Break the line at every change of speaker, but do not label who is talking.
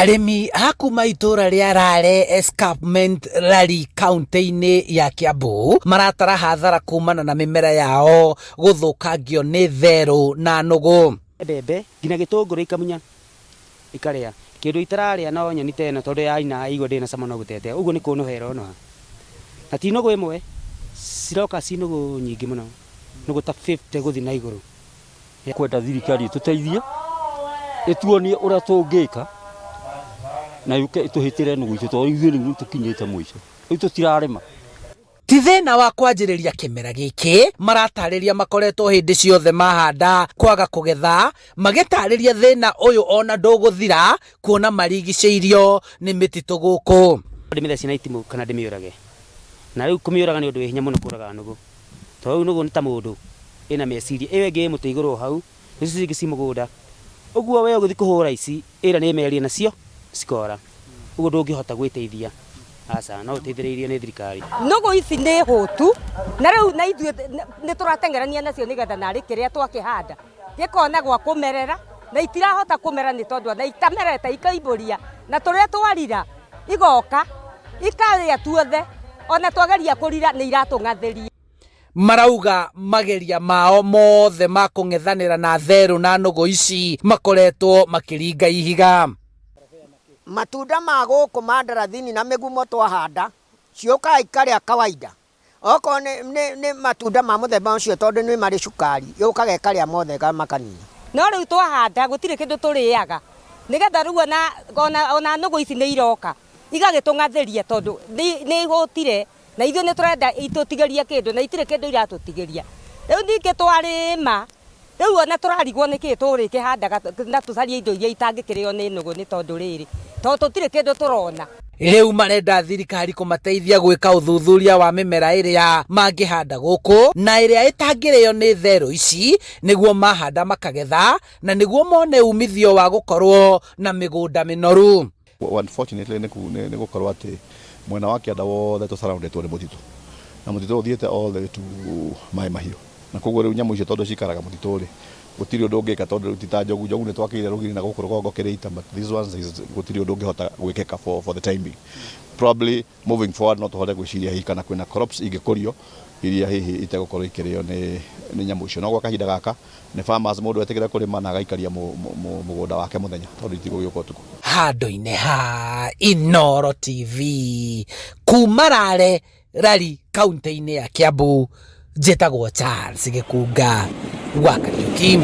Arĩmi a kuma itũra rĩa Rare Escarpment Lari kaunti-inĩ ya Kiambu maratara hathara kumana na mĩmera yao gũthũkangio nĩ therũ na nũgũ.
Mbembe nginya gĩtũngũrũ ikamunya ikarĩa. Kĩndũ itararĩa no nyeni ta ĩno tondũ yaina igua ndĩrĩ na cama no gũtetea. Ũguo nĩ kũnũha ĩronoha. Na ti nũgũ ĩmwe, ciroka ci nũgũ nyingĩ mũno, nũgũ ta 50 gũthiĩ na igũrũ.
Kwenda thirikari ĩtũteithie, ĩtuonie ũrĩa tũngĩka na yũke ĩtũhĩtĩre nũgũ icio tondũ ithuĩ rĩu nĩ tũkinyĩte mũico, rĩu tũtirarĩma.
Ti thĩna wa kwanjĩrĩria kĩmera gĩkĩ, maratarĩria makoretwo hĩndĩ ciothe mahanda kwaga kũgetha, magĩtarĩria thĩna ũyũ ona ndũgũthira kuona marigicĩirio nĩ mĩtitũ gũkũ.
Ndĩmĩthece na itimũ kana ndĩmĩũrage. Na rĩu kũmĩũraga nĩ ũndũ wĩ hinya mũno kũraga nũgũ. Tondũ rĩu nũgũ nĩ ta mũndũ ĩna meciria. Ĩyo ĩngĩ ĩ mũtĩ igũrũ o hau, na ici ingĩ ci mũgũnda. Ũguo we ũgĩthiĩ kũhũra ici, ĩrĩa nĩ ĩmerie nacio cikora. Ũguo ndũngĩhota gwĩteithia. Aca, no ũteithĩrĩirio nĩ thirikari.
Nũgũ ici nĩ hũtu, na rĩu na ithuĩ nĩ tũrateng'erania nacio nĩgetha narĩ kĩrĩa twakĩhanda gĩkona gwa kũmerera, na itirahota kũmera nĩ tondũ ona itamerete ikaimbũria, na tũrĩa twarira igoka ikarĩa tuothe, ona twageria kũrira nĩ iratũng'athĩria.
Marauga mageria mao mothe ma kũng'ethanĩra na therũ na nũgũ ici makoretwo makĩringa ihiga.
Matunda ma gũkũ ma ndarathini na mĩgumo twahanda ciũkaga ikarĩa kawaida. Okorwo nĩ matunda ma mũthemba ũcio tondũ nĩ marĩ cukari, yũkaga ĩkarĩa mothe makanina.
No rĩu twahanda gũtirĩ kĩndũ tũrĩaga, nĩgetha rĩu ona nũgũ ici nĩ iroka igagĩtũng'athĩria tondũ nĩ ihũtire na ithuĩ nĩ tũrenda itũtigĩrie kĩndũ na itirĩ kĩndũ iratũtigĩria. Rĩu ningĩ twarĩma, rĩu ona tũrarigwo nĩkĩ tũrĩkĩhandaga na tũcarie indo iria itangĩkĩrĩo nĩ nũgũ nĩ tondũ rĩrĩ, tondũ tũtirĩ kĩndũ tũrona.
Rĩu marenda thirikari kũmateithia gwĩka ũthuthuria wa mĩmera ĩrĩa mangĩhanda gũkũ na ĩrĩa ĩtangĩrĩo nĩ therũ ici nĩguo mahanda makagetha na nĩguo mone umithio wa gũkorwo na mĩgũnda mĩnoru.
Unfortunately nĩ gũkorwo atĩ mwena wa kĩanda wothe tũ surrounded nĩ mũtitũ na mũtitũ ũthiĩte all the way to Maĩ Mahiũ, na koguo rĩu nyamũ icio tondũ cikaraga mũtitũ rĩ, gũtirĩ ũndũ ũngĩka tondũ rĩu ti ta njogu. Njogu nĩ twakĩire rũgiri na gũkũ rũgongo kĩrĩita, but these ones is gũtirĩ ũndũ ũngĩhota gwĩkĩka for the time being. Probably moving forward no tũhote gwĩciria hihi kana kwĩna crops ingĩkũrio iria hihi itegũkorwo ikĩrĩo nĩ nyamũ icio, no gwa kahinda gaka nĩ farmers mũndũ etĩkĩre kũrĩma na agaikaria mũgũnda wake mũthenya tondũ itigũgĩũka ũtukũ.
Handũ-inĩ ha Inooro TV kuma Rare Rari kaunti-inĩ ya Kiambu, njĩtagwo Charles Gĩkunga wa Kariuki.